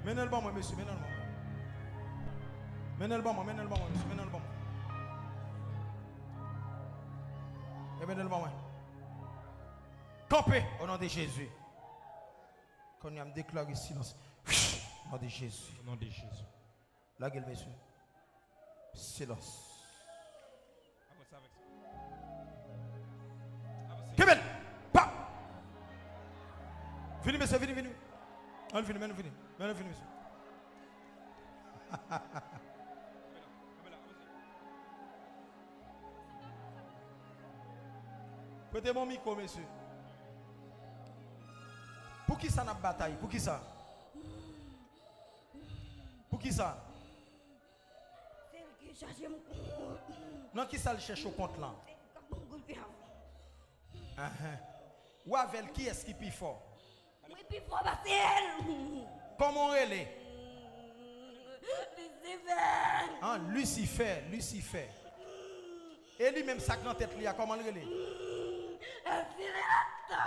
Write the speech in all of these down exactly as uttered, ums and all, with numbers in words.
Mennen l ban mwen, mesye, mennen l ban mwen. Mennen l ban mwen, mennen l ban mwen, mesye, mennen l ban mwen. E mennen l ban mwen. Kanpe, o non de Jezi. Kounye a m deklare silans. O non de Jezi. O non de Jezi. Lage l, mesye. Silans. Kenbe l! Pa! Vini, mesye, vini, vini. Ann vini, men nou vini. Men nou vini, mesye. Prete m yon mikwo, mesye. Poukisa n ap batay? Poukisa? Poukisa? Se li ki chache m kont. Nan kisa l chèche w kont lan? Se li k ap ban m kout pye avan. Ahan. Ou avè l, kiyès ki pi fò? Mwen pi fò pase l. Kòman w rele? Lisifè. An, Lisifè, Lisifè. E li menm sa k nan tèt li a, kòman l rele? Èzili Dantò.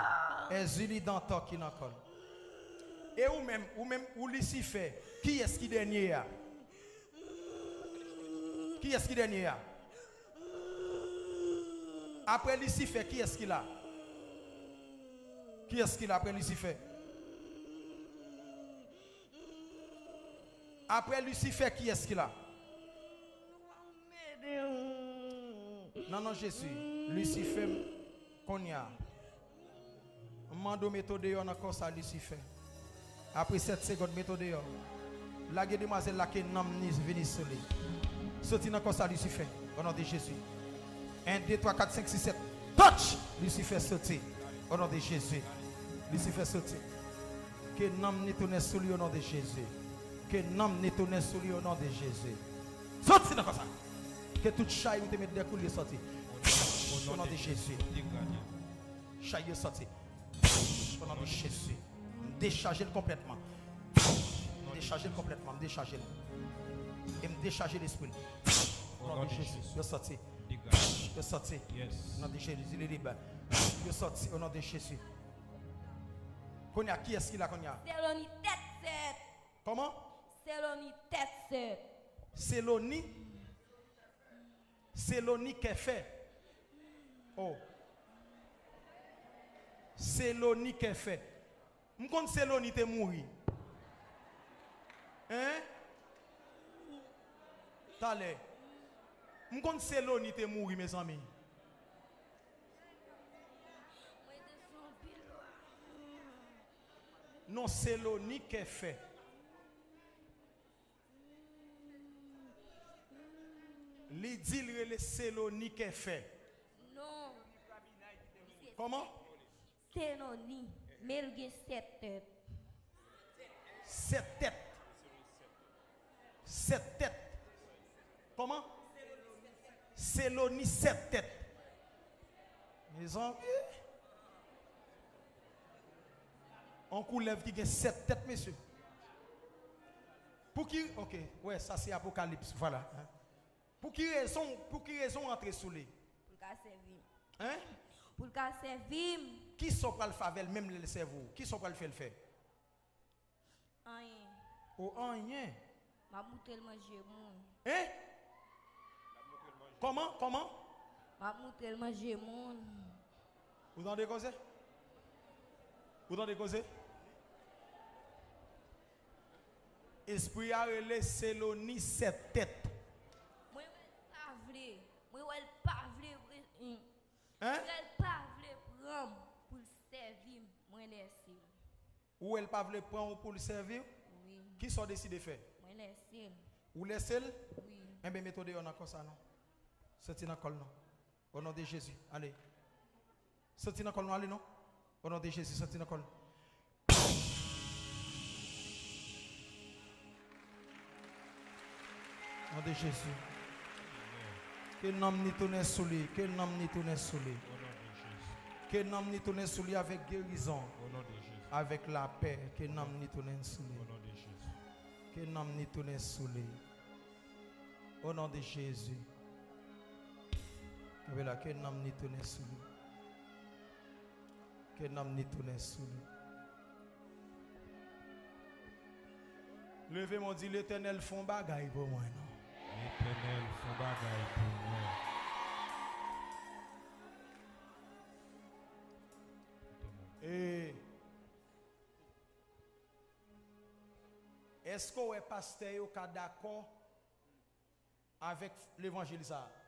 Èzili Dantò ki nan kò l. E ou menm, ou menm, ou Lisifè, kiyès ki dènye a? Kiyès ki dènye a? Apre Lisifè, kiyès ki la? Kiyès ki la apre Lisifè? Apre Lisifè, kiyès ki la? Nan non Jezi, Lisifè, kounye a, m mande w mete w deyò nan kò sa, Lisifè. Apre sèt segonn, mete w deyò. Lage demwazèl la, ke nanm ni vini sou li. Soti nan kò sa, Lisifè, o non de Jezi. En, de, twa, kat, senk, sis, sèt. Touch! Lisifè soti, o non de Jezi. Lisifè soti. Ke nanm ni tounen sou li, o non de Jezi. Ke nanm ni tounen sou li, o non de Jezi. Soti nan kò sa. Ke tout chay ou te met dèkou l yo soti. O non de Jezi. Chay yo soti. O non de Jezi. M dechaje l konplètman. M dechaje l konplètman. M dechaje l. E m dechaje lespri l. O non de Jezi. Yo soti. Yo soti. O non de Jezi. Li lib. Yo soti. O non de Jezi. Kounye a, kiyès ki la kounye a? Seloni tèt sèt. Kòman? Seloni tèt sèt. Seloni? Seloni kè fè. Oh. Seloni kè fè. M konn Seloni te mouri. Hein? Talè. M konn Seloni te mouri, mezanmi. Non, Seloni kè fè. Li di l rele Seloni kè fè. Non. Kòman? Senoni, men l gen sèt tèt. Sèt tèt. Sèt tèt. Kòman? Seloni sèt tèt. Mezanmi. On koulèv ki gen sèt tèt, mesye. Pou ki, ok, wè, sa se Apokalips, vwala. Pou ki rezon, pou ki rezon w antre sou li? Pou l ka sèvi m. Hein? Pou l ka sèvi m. Kisa w pral fè avè l menm lè l sèvi w? Kisa w pral fè l fè? Anyen. O, anyen. M ap moutre l manje moun. Hein? Kòman? Kòman? M ap moutre l manje moun. Ou tande koze? Ou tande koze? Espri a rele Seloni sèt tèt. Mwen wè l pa vle. Mwen wè l pa vle. Hein? Mwen wè l pa vle pran m pou l sèvi m. Mwen lèse l. Ou wè l pa vle pran w pou l sèvi w? Wi. Kisa w deside fè? Mwen lèse l. Ou lèse l? Wi. Enben, mete w deyò nan kò sa non. Soti nan kò l non. O non de Jezi, ale. Soti nan kò l non, ale non. O non de Jezi, soti nan kò l. Non de Jezi. Ke nanm ni tounen sou li. Ke nanm ni tounen sou li. Ke nanm ni tounen sou li avèk gerizon. Avèk lapè. Ke nanm ni tounen sou li. Ke nanm ni tounen sou li. O non de Jezi. Kenbe la, ke nanm ni tounen sou li. Ke nanm ni tounen sou li. Leve men w, di, Letènèl fè yon bagay pou mwen, non. Letènèl fè yon bagay pou mwen. E èske w wè pastè yo ka dakò avèk levanjil sa a?